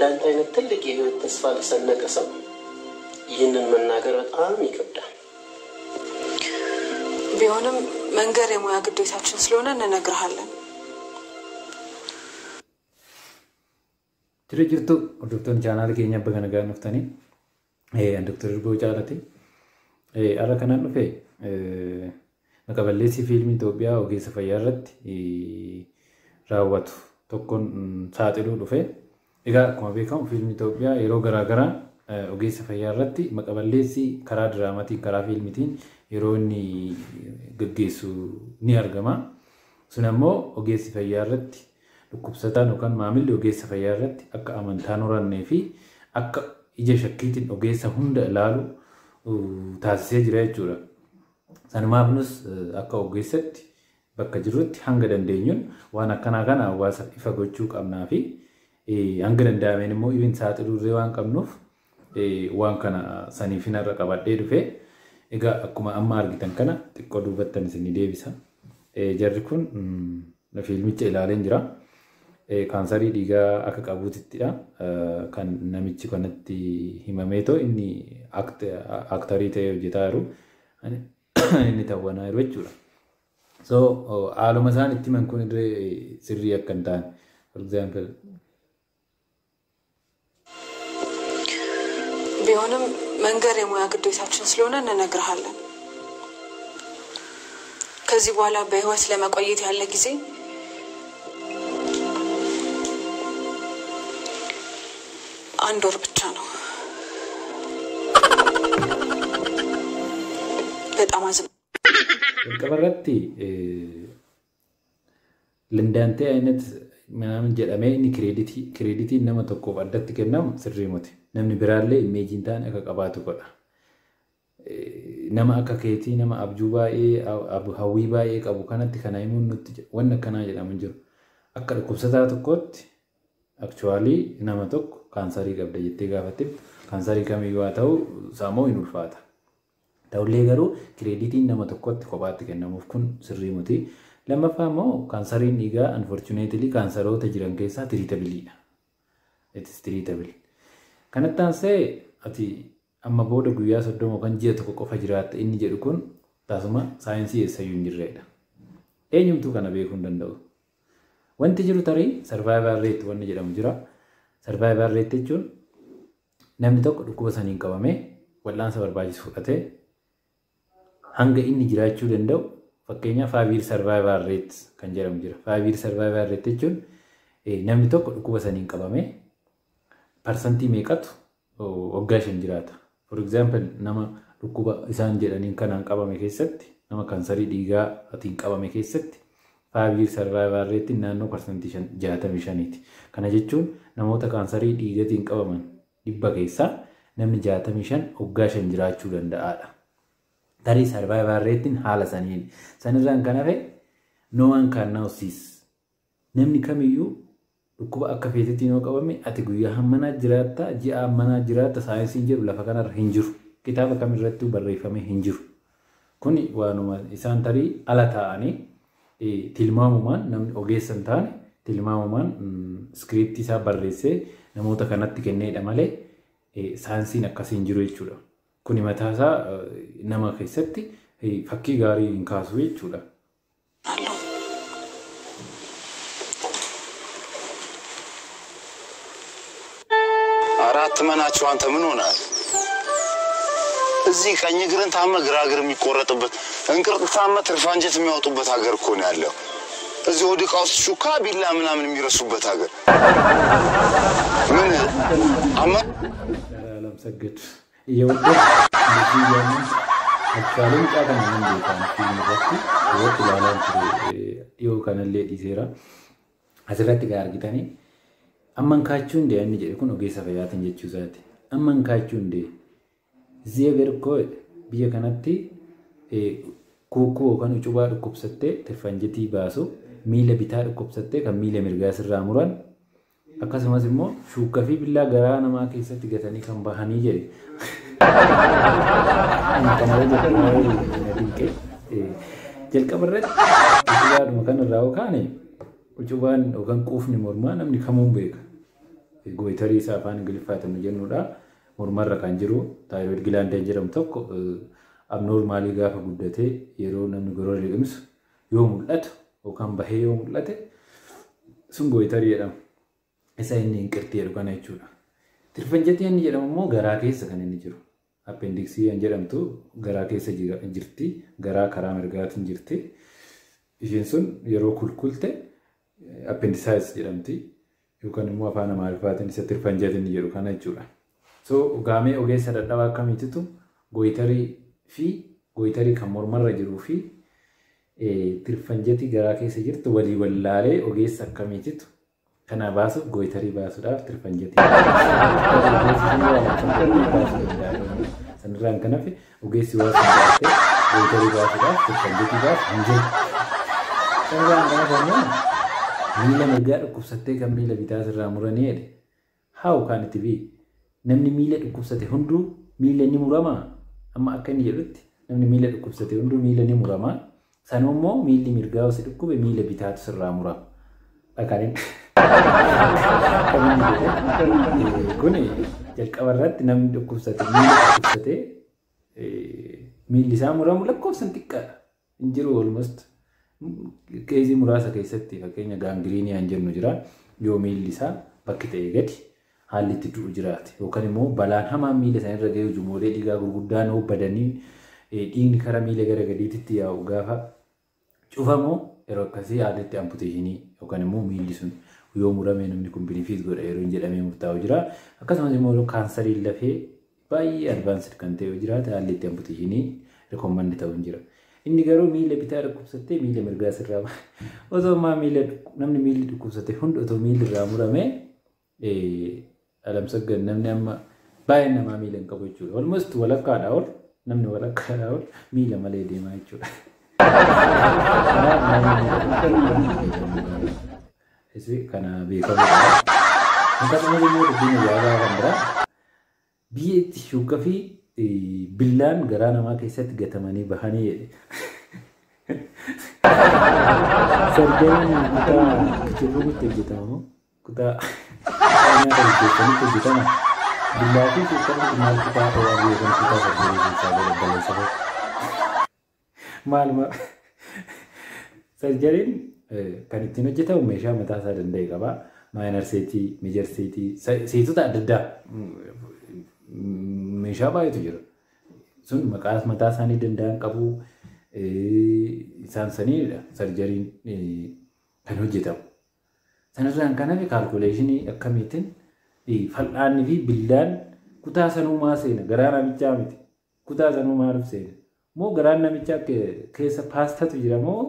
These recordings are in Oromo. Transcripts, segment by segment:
እንዳንተ አይነት ትልቅ የህይወት ተስፋ ለሰነቀ ሰው ይህንን መናገር በጣም ይከብዳል። ቢሆንም መንገር የሙያ ግዴታችን ስለሆነ እንነግርሃለን። Jira jirtu hordoftoonni chaanaala keenya bakka nagaan dhuftanii, Dr. Irboo Caalati. Har'a kanaan dhufe maqaballeessii fiilmii Itoophiyaa ogeessa fayyaa irratti raawwatu tokkoon saaxiluu dhufe. Egaa akkuma beekamu fiilmii Itoophiyaa yeroo garaa garaa ogeessa fayyaa irratti maqaballeessii karaa diraamaatiin, karaa fiilmiitiin yeroo inni gaggeessu ni argama. Sun ammoo ogeessi fayyaa irratti dhukkubsataan yookaan maamilli ogeessa fayyaa irratti akka amantaa horannee fi akka ija shakkiitiin ogeessa hunda ilaalu taasisee jira jechuudha. Sanumaaf nus akka ogeessatti bakka jirrutti hanga dandeenyuun waan akkanaa kana hawaasaaf ifa gochuu qabnaa fi hanga danda'ameen immoo ibin saaxiluu waan qabnuuf waan kana saniifin har'a qabadhee dhufe. Egaa akkuma amma argitan kana xiqqoo duubattan isinii deebisa. Jarri kun fiilmicha ilaaleen jira. Kaansarii dhiigaa akka qabuutittidha. Kan namichi kanatti himameetoo inni aaktarii ta'ee hojjetaa jiru. Inni tawwanaa jiru jechuudha. So haaluma isaan itti himan kun illee sirrii akka hin taane. For example, ቢሆንም መንገር የሙያ ግዴታችን ስለሆነ እንነግርሃለን። ከዚህ በኋላ በህይወት ለመቆየት ያለ ጊዜ አንድ ወር ብቻ ነው። በጣም አዝን Jalqaba irratti "እንዳንተ አይነት" ምናምን jedhamee inni creditiin nama tokkoof addatti kennamu sirrii miti. Namni biraallee imageiin taane akka qabaatu godha. Nama akka keetii, nama abjuu baay'ee, hawwii baay'ee qabu kanatti kana himuun nutti wanni akkanaa jedhamu hin jiru. Akka dhukkubsataa tokkootti actually nama tokko kaansarii qabda jettee gaafatte, kaansarii kamiyyuu haa ta'u saamoo hin ulfaata. Ta'ullee garuu creditiin nama tokkotti kophaatti kennamuuf kun sirrii miti. Lammaffaa immoo kaansariin dhiigaa unfortunately kaansaroota jiran keessaa treatableiidha. It is treatable. Kanatti aansee ati amma booda guyyaa 30 yookaan ji'a 1 qofa jiraatta inni jedhu kun tasuma saayinsii eessayyuu hin jirredha. Eenyumtuu kana beekuu hin danda'u. Wanti jiru tarii survival rate wanni jedhamu jira. Survival rate jechuun namni tokko dhukkuba saniin qabamee wal'aansa barbaachisu fudhatee hanga inni jiraachuu danda'u, fakkeenyaaf 5 year survival rate kan jedhamu jira. 5 year survival rate jechuun namni tokko dhukkuba saniin qabamee parsantii meeqatu waggaa 5 jiraata. For example, nama dhukkuba isaan jedhaniin kanaan qabame keessatti, nama kaansarii dhiigaatiin qabame keessatti 5 year survival rate naannoo 65%ti. Kana jechuun namoota kaansarii dhiigatiin qabaman 100 keessaa namni 65 waggaa 5 jiraachuu danda'aadha. Tarii survival ratein haala saniin. Sanirraan kan hafe no one can now sees. Namni kamiyyuu dhukkuba akka feetetti yoo qabame ati guyyaa hammanaa jiraatta, ji'a hammanaa jiraatta saayinsiin jedhu lafa kanarra hin jiru. Kitaaba kamirrattuu barreeffamee hin jiru. Kuni waanuma isaan tarii ala taa'anii tilmaamumaan, namni ogeessa hin taane tilmaamumaan scriptii isaa barreessee namoota kanatti kenneedha malee saayinsiin akkasii hin jiru jechuudha. Kuni mataasaa nama keessatti fakkii gaarii hin kaasu jechuudha. አለሁ። አራት መናቸው አንተ ምን ሆናል? እዚህ ቀኝ እግርን ታመ ግራ እግር የሚቆረጥበት፣ እንቅርት ታመ ትርፍ አንጀት የሚያወጡበት ሀገር እኮ ነው ያለው። እዚህ ሆድ ዕቃ ውስጥ ሹካ ቢላ ምናምን የሚረሱበት ሀገር ምን አማ Alamsagad እየወደድክ እንደዚህ እያልን actually mucaa kana nan beekan, fiilmii irratti yeroo ilaalaan ture, dhiyoo kanallee dhiiseera. Asirratti kan argitanii "amman kaachuu hundee" inni jedhe kun ogeessa fayyaatiin jechuu isaati. "Amman kaachuu hundee እዚህ ሀገር እኮ" biyya kanatti kuukuu yookaan ucubaa dhukkubsattee tirfanjetii baasu, miila bitaa dhukkubsattee kan miila mirgaa sirraa muran, akkasumas immoo shuukkaa fi billaa garaa namaa keessatti gatanii kan bahanii jedhe. Kanarra jedhamu na dinqe. Jalqaba irratti ucubaadhuma kanarraa yookaan ucubaan yookaan quufni mormaa namni kamuu beeka. Goiterii isaa afaan Ingiliffaatiin nu jennudha. Mormarra kan jiru thyroid gland jedhamu tokko abnormalii gaafa guddatee yeroo namni gorora liqimsu yoo mul'atu yookaan bahee yoo mul'ate sun goiterii jedhama. Isa inni inqirtii jedhu kana jechuudha. Tirfanjatii inni jedhamu immoo garaa keessa kan inni jiru. Appendixii kan jedhamtu garaa keessa jirti. Garaa karaa mirgaatiin jirti. Isheen sun yeroo kulkulte appendicitis jedhamti. Yookaan immoo afaan Amaariffaatiin isa tirfanjatii inni jedhu kana jechuudha. So gaamee ogeessa dadhabaa akkamiititu goiterii fi goiterii kan mormarra jiruu fi tirfanjatii garaa keessa jirtu walii wallaalee ogeessa akkamiititu kana baasuuf goiterii baasuudhaaf tirfanjatii sanirraan kan hafe ogeessi waa sun baasee goiterii baasuudhaaf tirfanjatii baasu hin jiru. Sanirraan kan hafe immoo miila mirgaa dhukkubsattee kan miila bitaa sirraa muranii jedhe. How can it be? Namni miila dhukkubsate hunduu miila ni muramaa? Amma akka inni jedhutti namni miila dhukkubsate hunduu miila ni muramaa? Sanuu immoo miilli mirgaa si dhukkube miila bitaatu sirraa murama. Kan inni jedhe kun jalqaba irratti namni dhukkubsate miila dhukkubsate miilli isaa muramu lakkoofsan xiqqaadha. Hin jiru almost. Caseii muraasa keessatti fakkeenya gangreneii kan jennu jira. Yoo miilli isaa bakki ta'ee gadi haalli itti du'u jiraate yookaan immoo balaan hamaan miila isaanii irra ga'e ujumoolee dhiigaa gurguddaan badanii dhiigni karaa miila gara gadiitti yaa'u gaafa cufamu yeroo akkasii haalli itti amputationii yookaan immoo miilli sun yoo murame namni kun benefit godha yeroo hin jedhamee murtaa'u jira. Akkasumas immoo kaansariin lafee baay'ee advanced kan ta'e yoo jiraate haalli itti amputationii recommend ta'u hin jira. Inni garuu miila bitaa dhukkubsattee miila mirgaa sirraa osoo ammaa miila namni miilli dhukkubsate hundi otoo miilli irraa murame alamsaggan namni amma baay'een namaa miila hin qabu jechuudha. Almost walakkaadhaa ol namni walakkaadhaa ol miila malee deemaa jechuudha. Kanaaf namni miila kana beekamu. Akkasumas immoo dubbiin ajaa'ibaa kan biraa biyya itti shuukaa fi billaan garaa namaa keessatti gatamanii bahanii jedhe. Surgeryn kutaa kitchen roomitti hojjetama moo kutaa nyaata hojjetanitti hojjetama? Billaa fi shuukaan maal kutaa OR yookaan kutaa surgery keessaa godhan balleessa? Maaluma surgeryn kan ittiin hojjetamu meeshaa mataa isaa danda'e qaba. Minor setii, major setii, setota adda addaa meeshaa baay'eetu jira. Sun maqaa mataa isaanii danda'an qabu. Isaan saniidha surgeryn kan hojjetamu. Sanarraan kan hafe calculationii akkamiitiin fal'aanni fi billaan kutaa sanuu maa seena garaa namichaa miti. Kutaa sanuu maaliif seena? Moo garaan namichaa keessa paastatu jira moo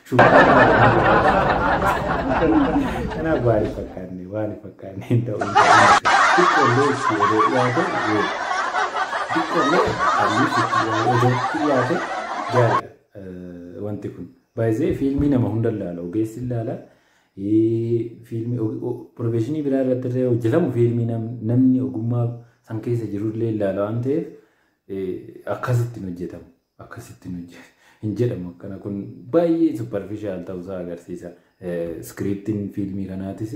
shuukaa? Kanaaf waan hin fakkaanne waan hin fakkaanne hin ta'u. Xiqqoollee itti odoo dhiyaate xiqqoollee halluu itti odoo dhiyaate gaariidha wanti kun. Baay'ee fiilmii nama hunda ilaala ogeessi ilaala. Fiilmii professionii biraa irratti illee hojjetamu fiilmii namni ogummaa san keessa jirullee ilaala waan ta'eef akkasitti hin hojjetamu. Akkasitti hin jedhamu akkana kun baay'ee superficial ta'uusaa agarsiisa. Scriptiin fiilmii kanaatis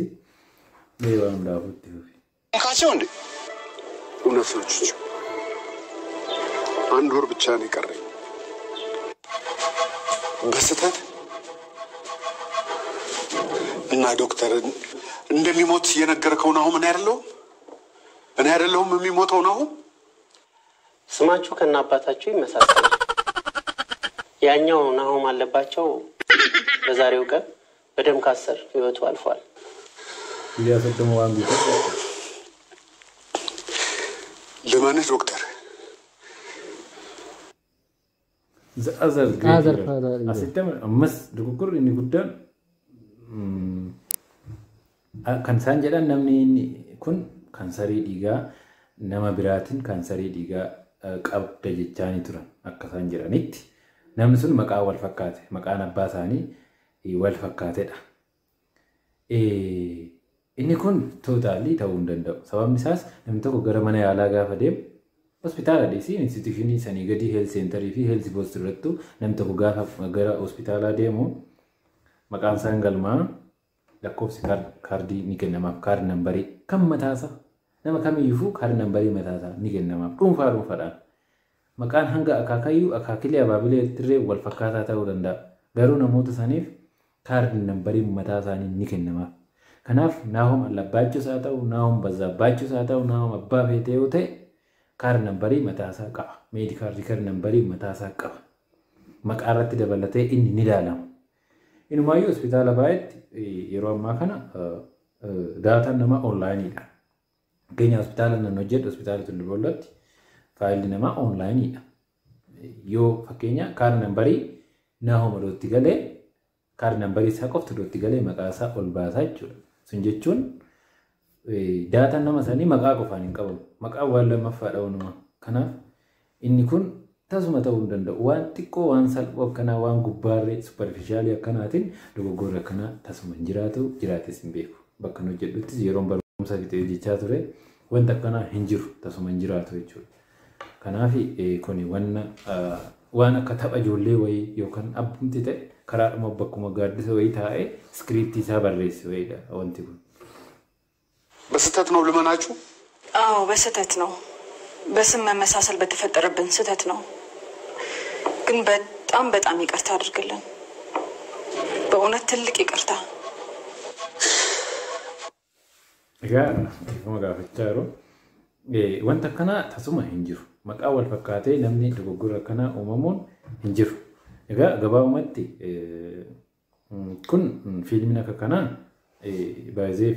mee waan hundaafuu itti fufi. ካቸው እንዴ እውነት ነው ቹቹ። አንድ ወር ብቻ ነው የቀረኝ። በስህተት እና ዶክተር እንደሚሞት የነገርከው ናሁም እኔ አይደለሁም? እኔ አይደለሁም የሚሞተው ናሁም? ስማችሁ ከነ አባታችሁ ይመሳሰላል። ያኛው ናሆም አለባቸው በዛሬው ቀን በደም ካንሰር ህይወቱ አልፏል። Guyyaa 30 waan guutuuf. ልመንህ ዶክተር፣ The other great Other hero. father hero. Asitti ammas dogoggorri inni guddaan kan isaan jedhan namni inni kun kaansarii dhiigaa nama biraatiin kaansarii dhiigaa qabda jechaanii turan akka isaan jedhanitti. Namni sun maqaa wal fakkaate maqaan abbaa isaanii wal fakkaatedha. Inni kun totally ta'uu hin danda'u. Sababni isaas namni tokko gara mana yaalaa gaafa deemu hospitaala dhiisii institutionii sanii gadi health centerii fi health post irrattu namni tokko gaafa gara hospitaalaa deemu maqaan isaa hin galmaa Lakkoofsi kaardii ni kennamaaf, card numberii kan mataasaa nama kamiyyuu card numberii mataasaa ni kennamaaf dhuunfaa dhuunfaadhaan. Maqaan hanga akaakayyuu akaakilee abaabilee tirree wal fakkaataa ta'uu danda'a. Garuu namoota saniif card numberii mataa isaanii ni kennamaaf. Kanaaf Naahom Allabbaachuus haa ta'u, Naahom Bazzaabbaachus haa ta'u, Naahom Abbaa Feetee yoo ta'e card numberii mataasaa qaba. Medical record numberii mataasaa qaba. Maqaa irratti dabalatee inni ni ilaalama. Inumaayyuu hospitaala baay'eetti yeroo ammaa kana dataan namaa onlineiidha. Fakkeenya hospitaala nan hojjedhu hospitaala Tullu Boollootti fileli namaa onlineiidha. Yoo fakkeenya card numberii Naahom iddootti galee card numberii isaa qofti iddootti galee maqaa isaa ol baasaa jechuudha. Sun jechuun dataan nama sanii maqaa qofaan hin qabamu. Maqaan waan lammaffaadha walumaa. Kanaaf inni kun tasuma ta'uu hin danda'u. Waan xiqqoo waan salphoo akkanaa waan gubbaarree superficialii akkanaatiin dogoggorri akkanaa tasuma hin jiraatu, jiraates hin beeku. Bakka nu hojjedhuttis yeroon barumsa fixee hojjechaa ture wanta akkanaa hin jiru, tasuma hin jiraatu jechuudha. Kanaaf kuni waan akka tapha ijoollee wayii yookaan abbumti ta'e karaadhuma bakkuma gaaddisa wayii taa'ee scriptii isaa barreesse wayiidha wanti kun. በስህተት ነው ልመናችሁ? አዎ በስህተት ነው። በስም መመሳሰል በተፈጠረብን ስህተት ነው። ግን በጣም በጣም ይቅርታ አድርግልን። በእውነት ትልቅ ይቅርታ። Egaa dhiifama gaafachaa jiru. Wanta akkanaa tasuma hin jiru. Maqaa wal fakkaatee namni dogoggora akkanaa uumamuun hin jiru. Egaa gabaabumatti kun fiilmiin akka kanaa baay'ee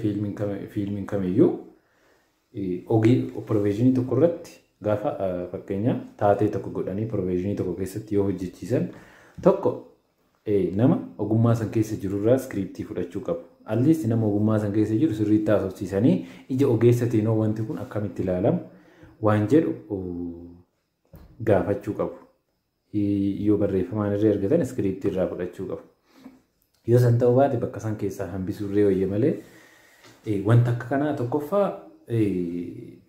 fiilmiin kamiyyuu ogii professionii tokko irratti gaafa fakkeenya taatee tokko godhanii professionii tokko keessatti yoo hojjechiisan tokko nama ogummaa san keessa jirurraa scriptii fudhachuu qabu. At least nama ogummaa san keessa jiru sirriitti haasofsiisanii ija ogeessatiin wanti kun akkamitti ilaalamu waan jedhu gaafachuu qabu. Yoo barreeffamaan irra argatan scriptii irraa fudhachuu qabu. Yoo san ta'uu baate bakka san keessaa hambisuu irree wayya malee wanta akka kanaa tokkoffaa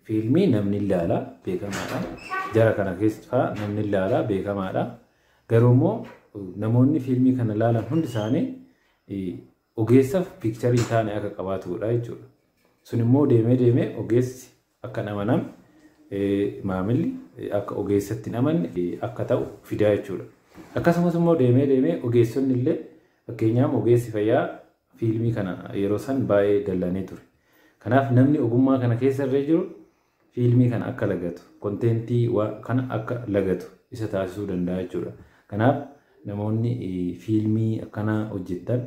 fiilmii namni ilaala beekamaadha. Jara kana keessaa namni ilaala beekamaadha. Garuu immoo namoonni fiilmii kana ilaalan hundi isaanii ogeessaaf pictureii hin taane akka qabaatudha jechuudha. Sun immoo deemee deemee ogeessi akka hin amanamne, maamilli akka ogeessatti hin amanne akka ta'u fidaa jechuudha. Akkasumas immoo deemee deemee ogeessonni illee fakkeenyaaf ogeessi fayyaa fiilmii kana yeroo san baay'ee dallanee ture. Kanaaf namni ogummaa kana keessa irra jiru fiilmii kana akka lagatu, contentii kana akka lagatu isa taasisuu danda'a jechuudha. Kanaaf namoonni fiilmii akkanaa hojjetan,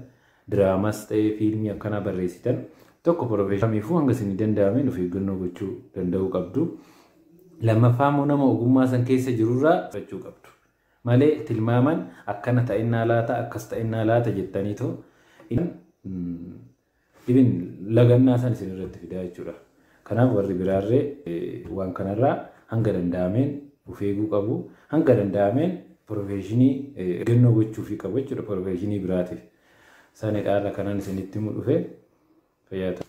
diraamas ta'ee fiilmii akkanaa barreessitan tokko professionaliifuu hanga isin danda'ameen of eeggannoo gochuu danda'uu qabdu. Lammaffaa immoo nama ogummaa san keessa jirurraa fudhachuu qabdu. Malee tilmaaman akkana ta'innaa laata, akkas ta'innaa laata jettaniitoo dhibin lagannaa san isin irratti fidaa jechuudha. Kanaaf warri biraarree waan kanarraa hanga danda'ameen of eeguu qabu. Hanga danda'ameen professionii eeggannoo gochuufii qabu jechuudha professionii biraatiif. Sanidha irra kanaan isinitti himu dhufe fayyaa ta'a.